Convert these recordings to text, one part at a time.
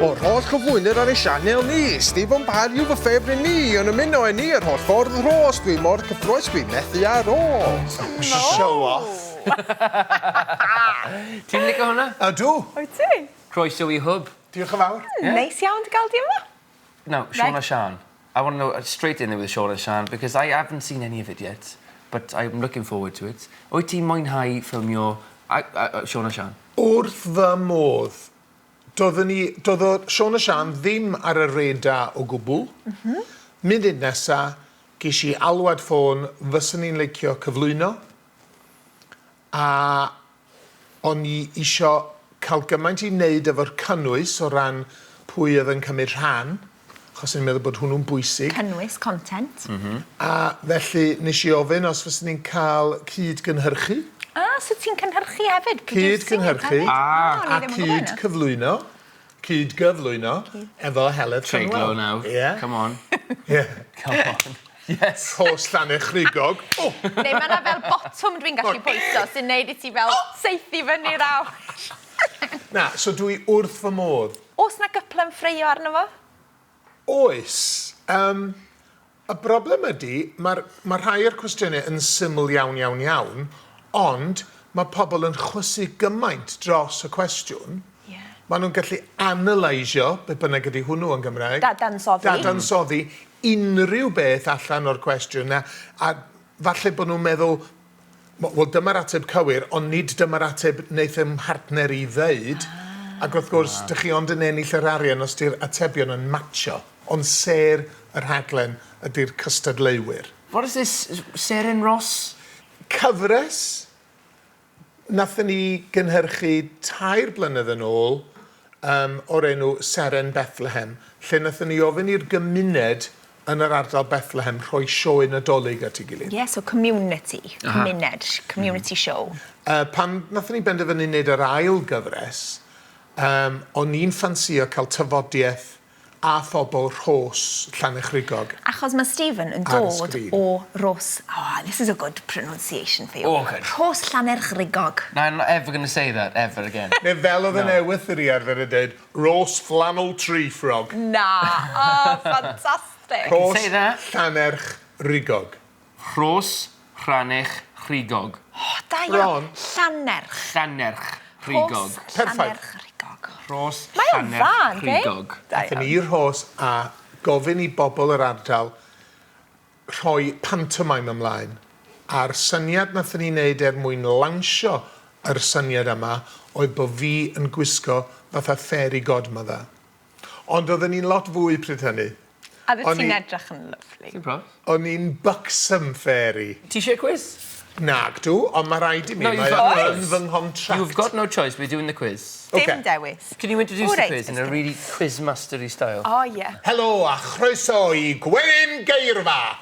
O'r holl cyflwynwyr ar ein sianel ni, Stephen Parry yw fy ffefryn ni, yn ymuno â ni yr holl ffordd Rhos, dwi mor cyffrous dwi'n methu aros. Show off. Ti'n licio hwnna? Ydw. Wyt ti? Croeso i Hwb. Diolch yn fawr. Neis iawn dy gael di yma. Now, Siôn a Siân. I want to know, straight in there with Siôn a Siân, because I haven't seen any of it yet, but I'm looking forward to it. Wyt ti'n mwynhau ffilmio Siôn a Siân? Wrth fy modd. Doeddwn i... Doedd o Siôn a Siân ddim ar y radar o gwbl. Munud nesa, ges i alwad ffôn fyswn i'n licio cyflwyno, a o'n i isio cael gymaint i wneud efo'r cynnwys o ran pwy oedd yn cymryd rhan, achos o'n i'n meddwl bod hwnnw'n bwysig. Cynnwys, content. A felly nes i ofyn os fyswn i'n cael cyd-gynhyrchu. Ah, so ti'n cynhyrchu hefyd? Producing Cyd-gynhyrchu hefyd? Ah, o'n i a ddim yn gwybod hynna. cyd-cyflwyno. Cyd-gyflwyno efo Heledd Treiglo Llanwel. nawr. Ie. Come on. Ie. Come on. Yes. Rhos Llanerchrugog. O! Neu mae 'na fel botwm dwi'n gallu pwyso sy'n neud i ti fel saethu fyny'r awyr. Na, so dwi wrth fy modd. Oes 'na gyplau yn ffraeo arno fo? Oes. Yym, y broblem ydy, mae'r, mae rhai o'r cwestiynau yn syml iawn, iawn, iawn, ond mae pobl yn chwysu gymaint dros y cwestiwn. Ie. Maen nhw'n gallu analysio, be bynnag ydy hwnnw yn Gymraeg. Dadansoddi. Dadansoddi unrhyw beth allan o'r cwestiwn 'na, a falle bod nhw'n meddwl, wel dyma'r ateb cywir, ond nid dyma'r ateb wnaeth 'y mhartner i ddeud. Ac wrth gwrs, dych chi ond yn ennill yr arian os 'di'r atebion yn matsio. Ond sêr y rhaglen ydy'r cystadleuwyr. What is this Seren Ross? Cyfres Nathon ni gynhyrchu tair blynedd yn ôl yym o'r enw Seren Bethlehem, lle nathon ni ofyn i'r gymuned yn yr ardal Bethlehem rhoi sioe Nadolig at ei gilydd. Ie, so community, cymuned, community show. Yy pan nathon ni benderfynu neud yr ail gyfres, yym o'n i'n ffansïo cael tafodieth a phobl Rhos Llanerchrugog. Achos mae Stephen yn dod o Rhos, oh this is a good pronunciation for you. Oh good. Rhos Llanerchrugog. No, I'm not ever gonna say that ever again. Neu fel oedd yn ewythr i arfer yn deud, Rhos Flannel Tree Frog. Na! Oh, fantastic! Rhos Llanerchrugog. Rhos Rhanerchrugog. O, da iawn. Bron. Llannerch. Llannerchrugog. Rhos Llanerchrugog. Rhos Llanerchrugog. Aethon ni i'r Rhos a gofyn i bobl yr ardal rhoi pantomime ymlaen. A'r syniad nathon ni wneud er mwyn lansio yr syniad yma oedd bo fi yn gwisgo fatha fairy godmother. Ond oedden ni'n lot fwy pryd hynny. A oeddet ti'n edrych yn lyfli. Ti'n proud? O'n i'n buxom fairy. Ti eisiau quiz? Nagdw, ond mae rhaid i mi. Mae o yn fy nghontract. You've got no choice, we're doing the quiz. Dim dewis. Can you introduce the quiz in a really quiz-mastery style? O ie. Helo a chroeso i Gwenyn Geirfa!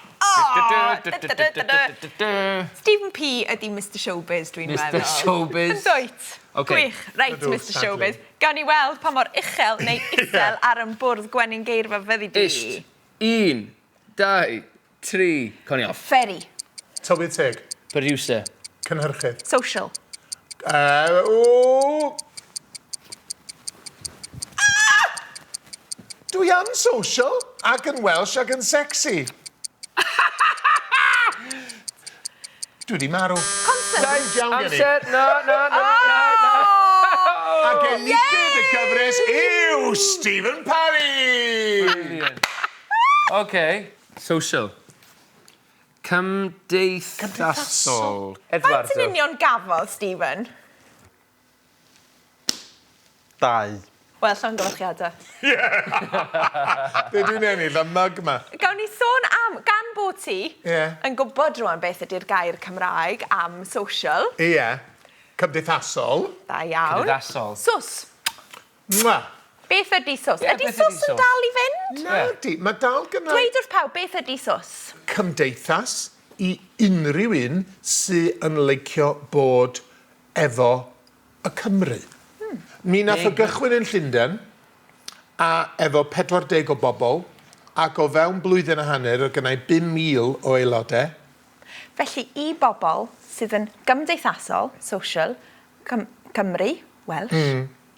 Stephen P ydy Mister Showbiz dwi'n meddwl. Mister Showbiz. Yn dwyt? Ok. Gwych. Reit Mister Showbiz. Gawn ni weld pa mor uchel neu isel ar yn bwrdd gwenyn geirfa fyddi di. Ist. Un, dau, tri, Connie off. Ferry. Tylwyth teg. Producer. Cynhyrchydd. Social. Yy, ww! Ah! Dwi yn social, ac yn Welsh, ac yn sexy. Dwi 'di marw. Concert. Drwg iawn gen i. Amser, na, na, na, na, na. Ac enillydd y gyfres yw Stephen Parry! Brilliant. OK. Social. Cymdeithasol. Faint yn union gafodd Stephen? Dau. Wel, llongyfarchiadau. Ie! Be dwi'n ennill, y mug 'ma? Gawn ni sôn am, gan bod ti Ie. yn gwybod rwan beth ydy'r gair Cymraeg am social. Ie. Cymdeithasol. Da iawn. Cymdeithasol. Sws. Mwah! Beth ydy sws? Ie, Ydy beth ydy sws yn sws? dal i fynd? Nadi, mae dal gynna... Dweud wrth pawb, beth ydy sws? Cymdeithas i unrhyw un sy yn leicio bod efo y Cymry. Mi nath o gychwyn yn Llundain a efo 40 o bobl ac o fewn blwyddyn a hanner oedd gynna i 5,000 o aelodau. Felly i bobl sydd yn gymdeithasol, social, Cym Cymru, Welsh.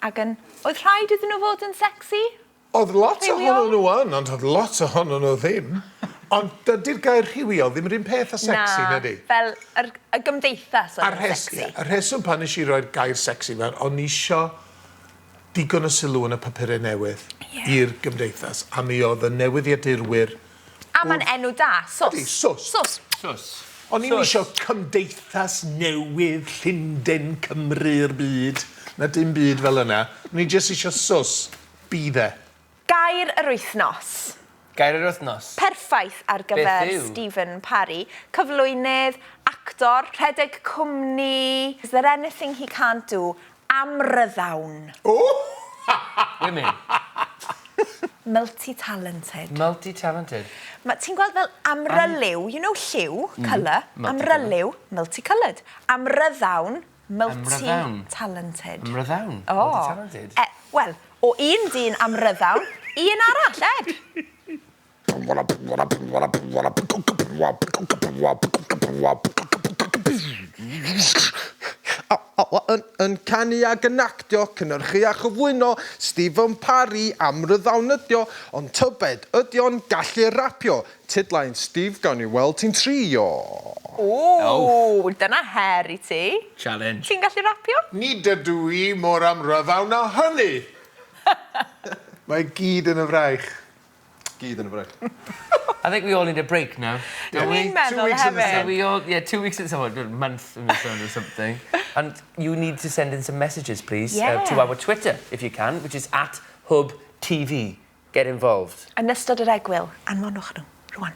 Ac yn... Oedd rhaid iddyn nhw fod yn sexy? Oedd lot Rhywiol? ohonyn nhw yn, ond oedd lot ohonyn nhw ddim. Ond dydy'r gair rhywiol ddim yr un peth â sexy, Na, nadi? fel yr, y gymdeithas A'r oedd yn rhes, sexy. y rheswm pan nes i roi'r gair sexy fewn, o'n i isio digon o sylw yn y papurau newydd i'r gymdeithas, a mi oedd y newyddiadurwyr. A mae'n enw da, sws. Ydi, sws. Sws. Sws. O'n i'm isio cymdeithas newydd Llundain Cymru'r byd, na dim byd fel yna. O'n i jyst isio sws, be there. Gair yr wythnos. Gair yr wythnos. Perffaith ar gyfer Beth yw? Stephen Parry. Cyflwynydd, actor, rhedeg cwmni. Is there anything he can't do? Amryddawn. Women. Multi-talented. Multi-talented. Ma- Ti'n gweld fel amryliw, you know lliw, colour, Multicoloured. Amryliw, multicoloured. Amryddawn, Amryddawn. multi-talented. Amryddawn. O. Multi-talented. E, wel, o un dyn amryddawn, i un arall, Ed. O, yn canu ag yn actio, cynhyrchu a chyflwyno, Stephen Parry, amryddawn ydi o, ond tybed, ydi o'n gallu rapio? Tidline, Steve, gawn ni weld ti'n trio. O, dyna her i ti. Challenge. Ti'n gallu rapio? Nid ydw i mor amryddawn â hynny. Mae gyd yn y fraich. Gyd yn y fraich. I think we all need a break now, don't we? Dwi'n meddwl Two weeks in the hefyd. So we all, yeah, 2 weeks in someone, a month in the sun or something. And you need to send in some messages, please, to our Twitter, if you can, which is @HwbTV. Get involved. Yn ystod yr egwyl, anfonwch nhw, rwan.